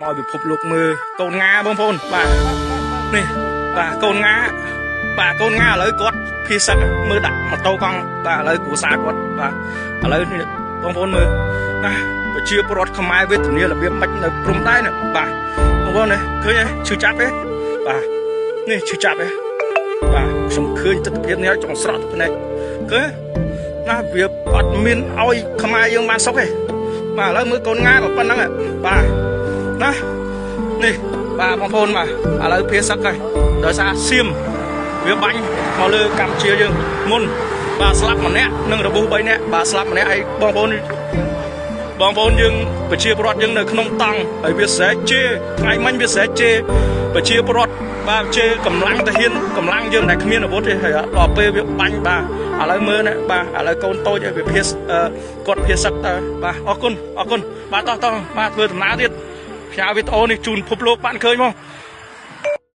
ឲ្យពិភពលោកមើលកូនងាបងប្អូនបាទនេះបាទកូនងាបាទកូនងាឥឡូវគាត់ភៀសសឹកមើលដាក់ម៉ូតូកង់បាទឥឡូវគ្រួសារគាត់បាទឥឡូវនេះបងប្អូនមើលណាប្រជាពលរដ្ឋខ្មែរវេទនារបៀបម៉េចនៅព្រំដែនបាទបងប្អូននេះឃើញទេឈឺចាប់ទេបាទនេះឈឺចាប់ទេបាទខ្ញុំឃើញទស្សនវិជ្ជានេះចង់ស្រក់ទឹកភ្នែកឃើញណាវាអត់មានឲ្យខ្មែរយើងបានសុខទេបាទឥឡូវមើលកូនងាក៏ប៉ុណ្ណឹងបាទណានេះបាទបងប្អូនបាទឥឡូវភាសឹកហើយដោយសារសៀមវាបាញ់មកលើកម្ពុជាយើងមុនបាទស្លាប់ម្នាក់និងរបួស3នាក់បាទស្លាប់ម្នាក់ហើយបងប្អូនបងប្អូនយើងប្រជាពលរដ្ឋយើងនៅក្នុងតង់ហើយវាស្រែកជេរថ្ងៃមិញវាស្រែកជេរប្រជាពលរដ្ឋបាទជេរកម្លាំងទាហានកម្លាំងយើងដែលគ្មានអាវុធទេហើយដល់ពេលវាបាញ់បាទឥឡូវមើលណាបាទឥឡូវកូនតូចឲ្យវាភាសគាត់ភាសឹកតើបាទអរគុណអរគុណបាទតោះតោះបាទធ្វើដំណើរទៀតផ្ញើវីដេអូនេះជូនពិភពលោកបានឃើញមក។